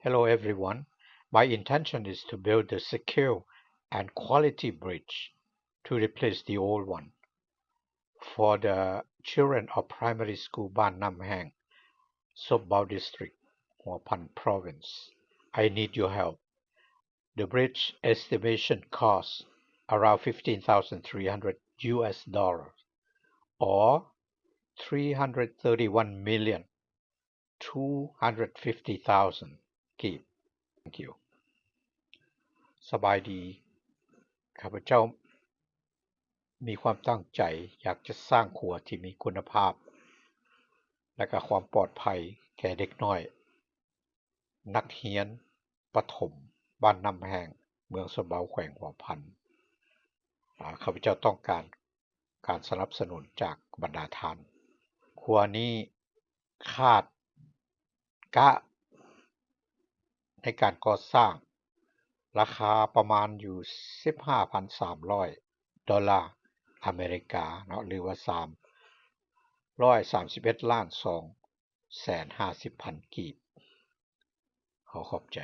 Hello everyone. My intention is to build a secure and quality bridge to replace the old one for the children of primary school ບ້ານນ້ຳແຫ້ງ Sombao District, Hua Phan Province. I need your help. The bridge estimation costs around fifteen thousand three hundred U S dollars or three hundred thirty-one million two hundred fifty thousand ກີບ. Thank you. ສະບາຍດີ. ຂ້າພະເຈົ້າມີຄວາມຕັ້ງໃຈຢາກຈະສ້າງຂົວທີ່ມີຄຸນນະພາບ ແລະ ກະຄວາມປອດໄພແກ່ເດັກນ້ອຍ ນັກຮຽນປະຖົມບ້ານນ້ຳແຫ້ງ ເມືອງຊອມເບົາ ແຂວງຫົວພັນ. ອາ ຂ້າພະເຈົ້າຕ້ອງການການສະໜັບສະໜູນຈາກບັນດາທ່ານ. ຂົວນີ້ຄາດກະໃນການກໍ່ສ້າງ ລາຄາປະມານຢູ່ສິບຫ້າພັນສາມຮ້ອຍໂດລາອາເມລິກາເນາະ ຫຼືວ່າສາມຮ້ອຍສາມສິບເອັດລ້ານສອງ ແສນຫ້າສິບພັນກີບ. ຂໍຂອບໃຈ.